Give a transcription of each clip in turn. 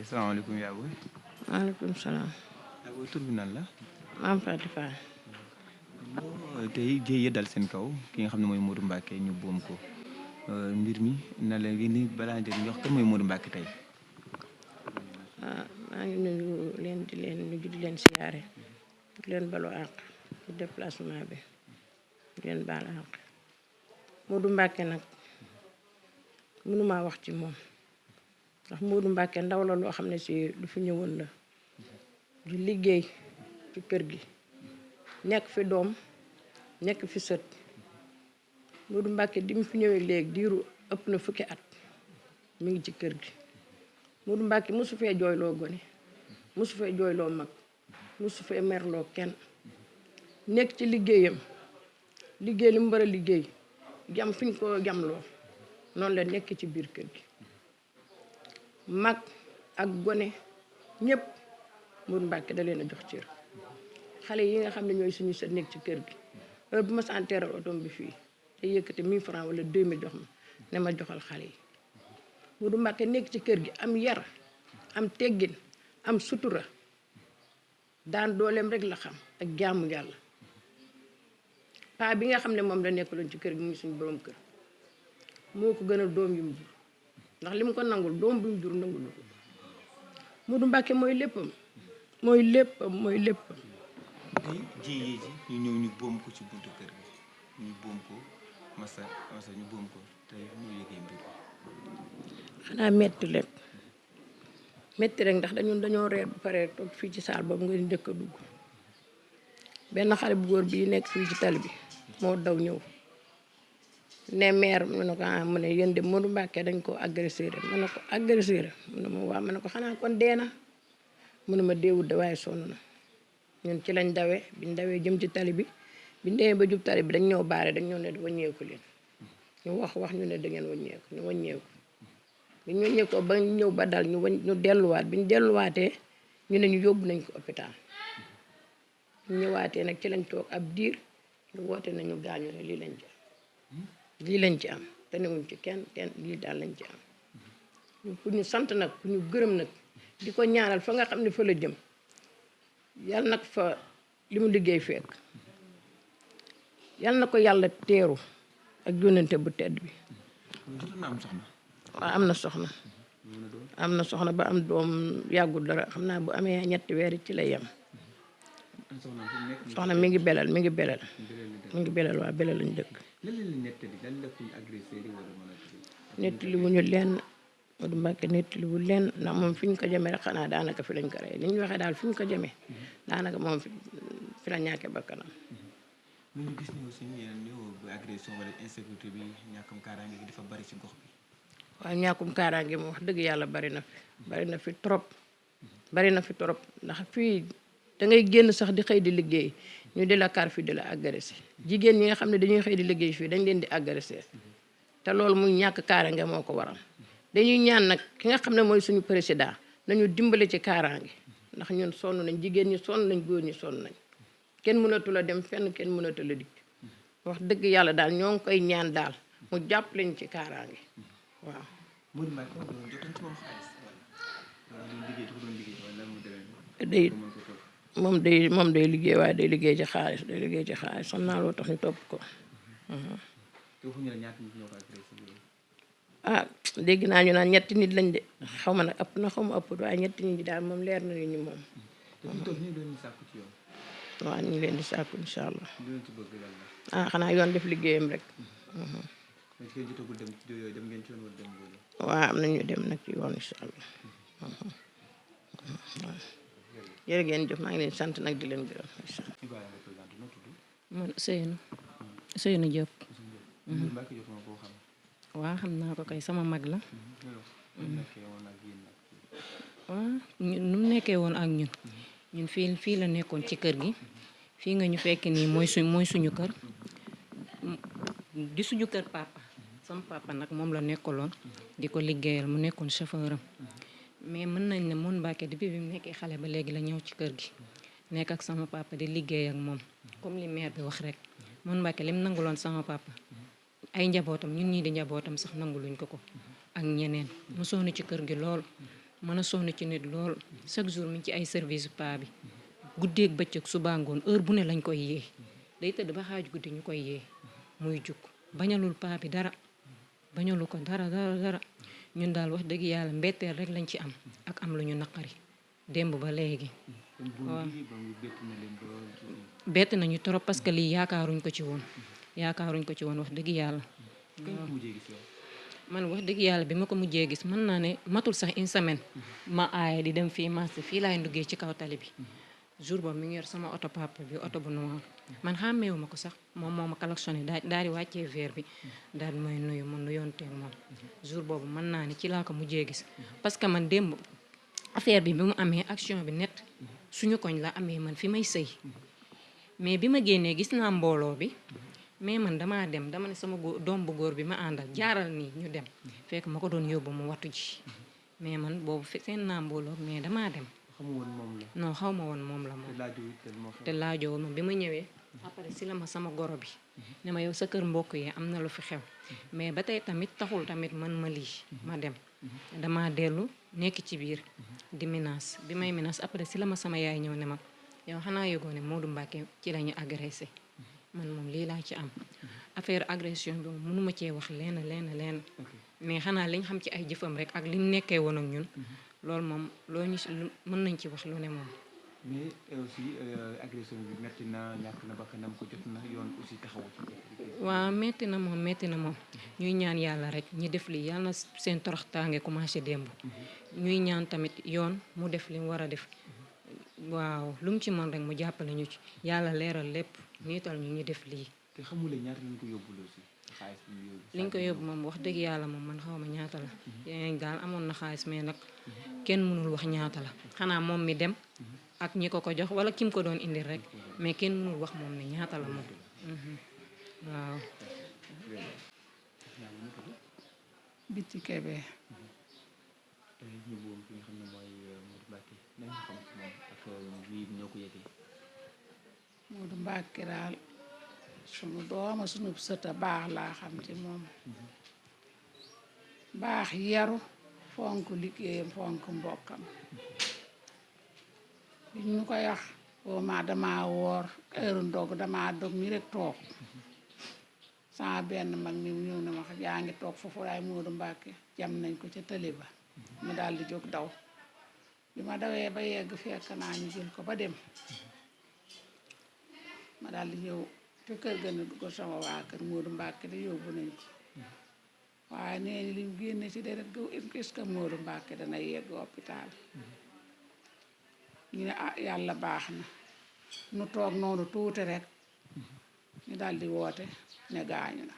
salaamaaleykum yaa booy. maaleykum salaam. yaa booy tur bi nan la. maam Fatou Fall. tey jéye dal seen kaw ki nga xam ne mooy Modou Mbacké ñu boom ko mbir mi na la ni balaa njëriñ ñu wax kan mooy Modou Mbacké tey. maa ngi nuyu leen di leen siyaare di leen balu àq ci déplacement bi di leen baal àq Modou Mbacké nag mënumaa wax ci moom ndax Modou Mbacké ndaw la loo xam ne si lu fi ñëwoon la di liggéey ci kër gi nekk fi doom nekk fi sët Modou Mbacké di mu fi ñëwee léegi diiru ëpp na fukki at mi ngi ci kër gi Modou Mbacké mosu fee jooyloo gone mosu fee jooyloo mag mosu fee merloo kenn nekk ci liggéeyam liggéey li mu war a liggéey jam fi ñu ko jamloo noonu la nekk ci biir kër gi mag ak gone ñépp Modou Mbacké da leen a jox cër xale yi nga xam ne ñooy suñu sa nekk ci kër gi heure bu ma saan teeral otom bi fii te yëkkati 1000 francs wala 2000 jox ma ne ma joxal xale yi Modou Mbacké nekk ci kër gi am yar am teggin am sutura daan dooleem rek la xam ak jaamu yàlla paa bi nga xam ne moom la nekkaloon ci kër gi muy suñu borom kër moo ko gënal doom yu mu jur ndax li mu ko nangul doom bu mu jur nangul ko Modou Mbacké mooy léppam mooy léppam tey jéye ji ñu ñëw ñu boom ko ci buntu kër gi ñu boom ko masa ñu boom ko tey ñu yëgee mbir xanaa metti rek ndax dañoo reer bu pare toog fii ci saal boobu nga njëkk a dugg benn xale bu góor bii nekk fii ci tali bi moo daw ñëw ne maire mu ne ko mu ne yéen de Modou Mbacké dañ ko agressé mu ne ko agressé mu ne ma waaw mu ne ko xanaa kon dee na mu ne ma deewut de waaye sonn na ñun ci lañ dawee biñ dawee jëm ci tali bi biñ demee ba jub tali bi dañ ñëw baare dañ ñëw ne wàññeeku leen ñu wax ñu ne da ngeen wàññeeku ñu wàññeeku bi ñu ñëw ko ba ñëw ba dal ñu delluwaat bi ñu delluwaatee ñu ne ñu yóbbu nañ ko hôpital ñu ñëwaatee nag ci lañ toog ab diir ñu woote nañu gaañu ne lii lañ ci am te newuñ ci kenn lii daal lañ ci am ku ñu sant nag ku ñu gërëm nag di ko ñaanal fa nga xam ne fa la jëm yal nag fa li mu liggéey fekk yal na ko yàlla teeru ak yónnante bu tedd bi waaw am na soxna ba am doom yàggul dara xam naa bu amee ñetti weer ci lay yem soxna mi ngi belal waa belal lañ dëkk nettali wu ñu lenn Modou Mbacké nettali wu lenn ndax moom fi ñu ko jëmee rek xanaa daanaka fi lañ ko rey li ñu waxee daal fi ñu ko jëmee daanaka moom fi la ñàkkee bakkanam ñu gis ni aussi yeneen bu agression wala insécurité bi ñàkkum kaaraange gi dafa bari ci gox bi waaye ñàkkum kaaraange moom wax dëgg yàlla bari na fi trop ndax fii da ngay génn sax di xëy di liggéey ñu di la kar fii di la agressé jigéen ñi nga xam ne dañuy xëy di liggéey fii dañ leen di agressé te loolu muy ñàkk kaaraange moo ko waral dañuy ñaan nag ki nga xam ne mooy suñu président nañu dimbale ci kaaraange ndax ñun sonn nañ jigéen ñi sonn nañ góor ñi sonn nañ kenn mënatu la dem fenn kenn mënatu la dikk wax dëgg yàlla daal ñoo ngi koy ñaan daal mu jàpp lañ ci kaaraange waaw. moom day liggéey waaye day liggéey ci xaalis xam naa loo tax ñu topp ko. ah dégg naa ñu naan ñetti nit lañ de xaw ma nag ëpp na xaw ma ëpp waaye ñetti nit ñi daal moom leer na ni moom. waaw ñu ngi leen di sàkku incha allah. xanaa yoon def liggéeyam rek. waaw am na ñu dem nag ci yoon incha allah. waaw jërë ngeen jëf maa ngi leen sant nag di leen gërëm incha allah. man Ousseynou Diop. waaw xam naa ko kay sama mag la. waaw nu mu nekkee woon ak ñun fii la nekkoon ci kër gi fii nga ñu fekk nii mooy suñu kër di suñu kër papa sama papa nag moom la nekkaloon di ko liggéeyal mu nekkoon chauffeur am mais mën nañ ne Modou Mbacké depuis bi mu nekkee xale ba léegi la ñëw ci kër gi nekk ak sama papa di liggéey ak moom comme li maire bi wax rek Modou Mbacké lim nanguloon sama papa ay njabootam ñun ñii di njabootam sax nanguluñ ko ak ñeneen mosoonu ci kër gi lool mën a sonn ci nit lool chaque jour mi ngi ci ay service pa bi guddeeg bëccëg suba ngoon heure bu ne lañ koy yee day tëdd ba xaaju guddi ñu koy yee muy jug bañalul pa bi dara bañalu ko dara ñun daal wax dëgg yàlla mbetteel rek lañ ci am ak am lu ñu naqari démb ba léegi waaw bett nañu trop parce que lii yaakaaruñ ko ci woon wax dëgg yàlla man wax dëgg yàlla bi ma ko mujjee gis mën naa ne matul sax une semaine ma aaye di dem fii marché fii laay nduggee ci kaw tali bi jour boobu mi ngi yor sama oto papa bi oto bu noir man xàmmeewu ma ko sax moom moo ma klaxonné daal di wàccee verre bi daal di may nuyu ma nuyoonteeg moom jour boobu mën naa ne ci laa ko mujjee gis parce que man démb affaire bi mu amee action bi net suñu koñ la amee man fi may sëy mais bi ma génnee gis naa mbooloo bi mais man dama ne sama doom bu góor bi ma àndal jaaral nii ñu dem fekk ma ko doon yóbbu mu wattu ji mais man boobu seen naa mbooloo mais damaa dem non xaw ma woon moom la moom te laajoo ma bi ma ñëwee après si la ma sama goro bi ne ma yow sa kër mbokk yi am na lu fi xew mais ba tey tamit taxul tamit man ma lii ma dem dama dellu nekk ci biir di menace bi may menace après si la ma sama yaay ñëw ne ma yow xanaa yëgoo ne Modou Mbacké ci la ñu agressé man moom lii laa ci am affaire agression bi moom mënuma cee wax leen mais xanaa liñ xam ci ay jëfam rek ak liñ nekkee woon ak ñun loolu moom loo ñu mën nañ ci wax lu ne moom. mais aussi agression bi metti na ñàkk na bakkanam ko jot na yoon aussi taxawu ci. waaw metti na moom ñuy ñaan yàlla rek ñi def lii yàlla na seen toroxtaange commencé démb. ñuy ñaan tamit yoon mu def li mu war a def. waaw lu mu ci mën rek mu jàppale ñu ci yàlla leeral lépp niital ñu def lii. te xamule ñaata lañ ko yóbbu aussi xaalis bi ñu yóbbu. liñ ko yóbbu moom wax dëgg yàlla moom man xaw ma ñaata la. yeneen daal amoon na xaalis mais nag kenn mënul wax ñaata la xanaa moom mi dem ak ñi ko jox wala kim ko doon indil rek mais kenn mënul wax moom ne ñaata la moom. waaw. Biti Kébé. ñu bëggoon ki nga xam ne mooy Modou Mbacké nañ xam ci moom ak lii ñoo ko yëgee. Modou Mbacké daal sunu dooma sunu sëta baax laa xam ci moom baax yaru fonk liggéeyam fonk mbokkam bi ñu ko yax ma dama woor heure ndog dama dog ni rek toog sama benn mag mi ñëw na ma yaa ngi toog foofu waaye Modou Mbacké jam nañ ko ca tëli ba mu daal di jóg daw bi ma dawee ba yegg fekk naa ñu jël ko ba dem ma daal di ñëw te kër ga ne ko sama waa kër Modou Mbacké de yóbbu nañ ko waaye nee ni lim génne ci deret ga est-ce que Modou Mbacké dana yegg hôpital ñu ne ah yàlla baax na nu toog noonu tuuti rek ñu daal di woote ne gaañu na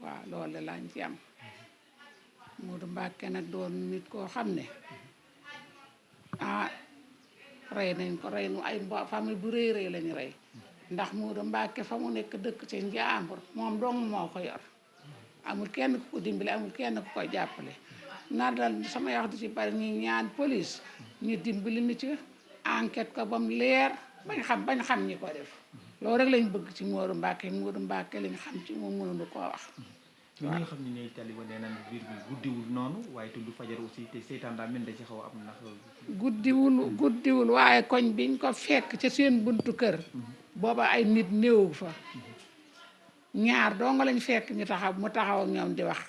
waaw loolu de lañ ci am Modou Mbacké nag doon nit koo xam ne rey nañ ko rey nu ay famille bu rëy lañu rey ndax Modou Mbacké fa mu nekk dëkk ci Njàmbur moom dong moo ko yor amul kenn ku ko dimbale amul kenn ku ko jàppale na dal sama wax di ci bari ñi ñaan police ñu dimbali ni ci enquête ko ba mu leer bañ xam ñi ko def loolu rek lañ bëgg ci Modou Mbacké lañ xam ci moom mënuñu koo wax. ñi nga xam ne ñooy taliba nee nañ biir bi guddiwul noonu waaye tudd fajar aussi te seytaan daa mel da ci xaw a am ndax. guddiwul waaye koñ biñ ko fekk ca seen buntu kër. booba ay nit néew fa. ñaar doo nga lañ fekk mu taxaw ak ñoom di wax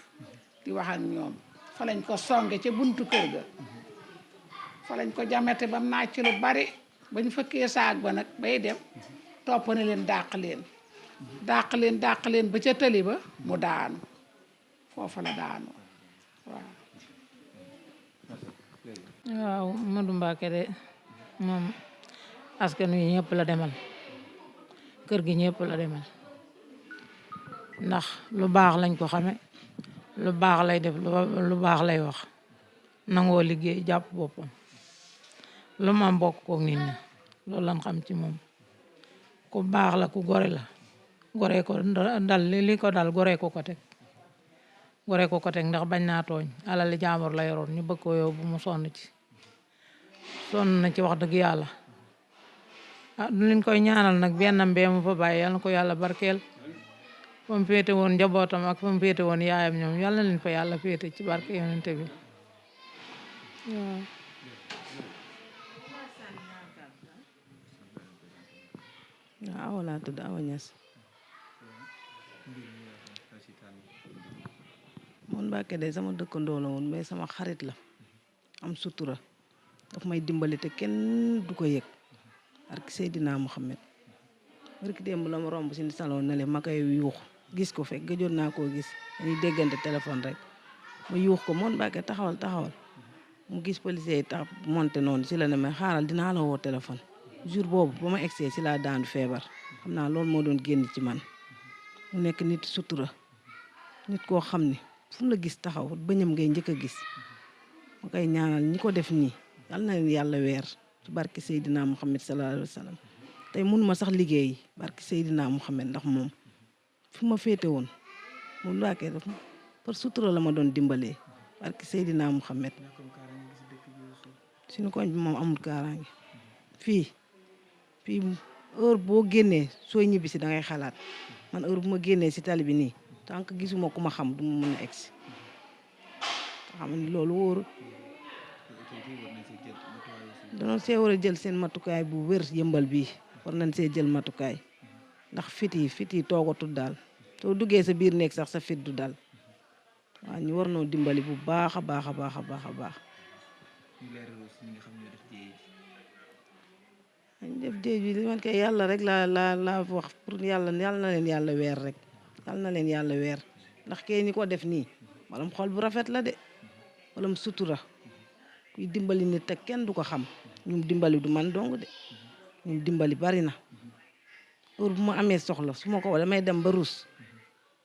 ak ñoom fa lañ ko songe ca buntu kër ga. fa lañ ko jamete ba nàcc lu bari bañ fëkkee saag ba nag bay dem topp na leen dàq leen ba ca tali ba mu daanu foofa la daanu waaw Modou Mbacké de moom askan wi ñëpp la demal kër gi ñëpp la demal ndax lu baax lañ ko xame lu baax lay def lu baax lay wax nangoo liggéey jàpp boppam lu ma bokk kook nit ñi loolu lañ xam ci moom ku baax la ku gore la goree ko dal li ko dal goree ko ko teg ndax bañ naa tooñ alali jaambur la yoroon ñu bëgg ko yow bu mu sonn na ci wax dëgg yàlla du liñ koy ñaanal nag bennam bee mu fa bàyyi yàlla na ko yàlla barkeel fa mu féete woon njabootam ak fa mu féete woon yaayam ñoom yàlla na leen fa yàlla féete ci barke yonente bi waaw. waaw Awa laa tudd Awa Niass. Mun Mbàkke de sama dëkkandoo la woon mais sama xarit la am sutura daf may dimbali te kenn du ko yëg ak Seydina Muhammad barki démb la ma romb si salon ne le ma koy yuux gis ko fekk gëjoon naa koo gis dañuy déggante téléphone rek ma yuux ko Mun Mbàkke taxawal taxawal mu gis policier yi tax monté noonu si la ne ma xaaral dinaa la woo téléphone jour boobu ba ma egsee si laa daanu feebar xam naa loolu moo doon génn ci man mu nekk nit sutura nit koo xam ne fu mu la gis taxaw bëñam ngay njëkk a gis ma koy ñaanal ñi ko def nii yal na leen yàlla weer ci barke Seydina Muhammad sallallahu alayhi wa sallam tey mun ma sax liggéey barke Seydina Muhammad ndax moom fu ma féete woon Mun Mbàkke def par sutura la ma doon dimbalee barke Seydina Muhammad suñu koñ bi moom amul kaaraange fii heure boo génnee sooy ñibbi si da ngay xalaat man heure bu ma génnee si tali bi nii tant que gisuma ku ma xam du ma mën a egsi xam ni loolu wóoru danoon see war a jël seen matukaay bu wér yëmbal bii war nañ see jël matukaay ndax fit yi toogatul daal soo duggee sa biir néeg sax sa fit du dal waaw ñu war noo dimbali bu baax a baax a baax a baax a baax dañ def jéej bi li man kay yàlla rek laa wax pour yàlla na leen yàlla weer rek yàlla na leen yàlla weer ndax kay ni ko def nii walam xol bu rafet la de walam sutura kuy dimbali nit te kenn du ko xam ñum dimbali du man dong de ñum dimbali bari na heure bu ma amee soxla su ma ko damay dem ba rus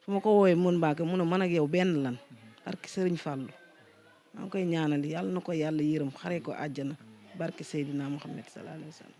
su ma ko woowee Mun Mbàkke mu ne man ak yow benn lan barke Sëriñ Fàllu maa ngi koy ñaanal yàlla na ko yàlla yërëm xare ko àjjana barke Seydina Muhammad sallallahu alayhi wa sallam